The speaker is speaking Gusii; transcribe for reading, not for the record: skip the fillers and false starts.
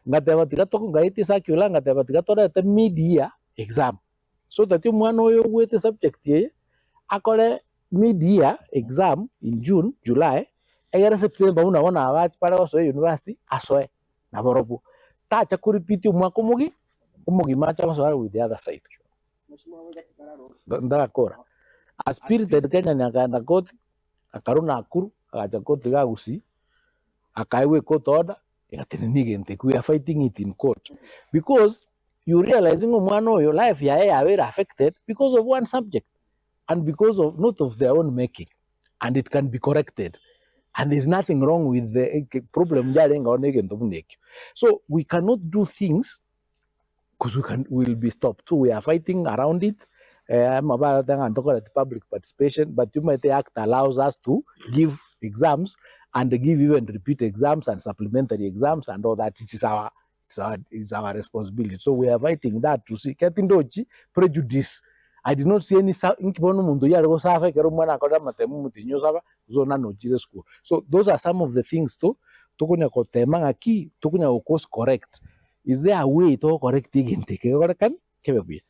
Ngateba tiga to ngaetia ecircular ngateba tiga torete mid year exam, so that omwana oyo ogwete esubject eye, akore mid year exam in June, July, egere September buna bono abache bare gosoa university asoe naborobwo. Tacha ko repeat omwaka omogi omogima ache gosoa with the other side. Ntarakora. A spirited Kenyan akaenda court, akarwa Nakuru, agacha court iga Gusii, akaegwa ecourt order, egatenenia egento ekio, we are fighting it in court because you realize ng'a omwana oyo life yaye yabeire affected because of one subject and because of not of their own making and it can be corrected and there is nothing wrong with the problem yarenge oo na egento buna ekio. So we cannot do things because we can we will be stopped so we are fighting around it eh, amabarate ng'a ntokoreti public participation but omanyete act allows us to give exams and give even repeat exams and supplementary exams and all that which is our it's our, it's our responsibility so we are fighting that to see kero tindochi prejudice I did not see any sa inki bono omonto oyio are gosafa ekero omwana akorire amatemo omotienyi osaba gose onane ochire esukuru so those are some of the things to tokonya kotema ng'aki tokonya go course correct Is there a way togocorrectia egento eke gekorekane kebe buya?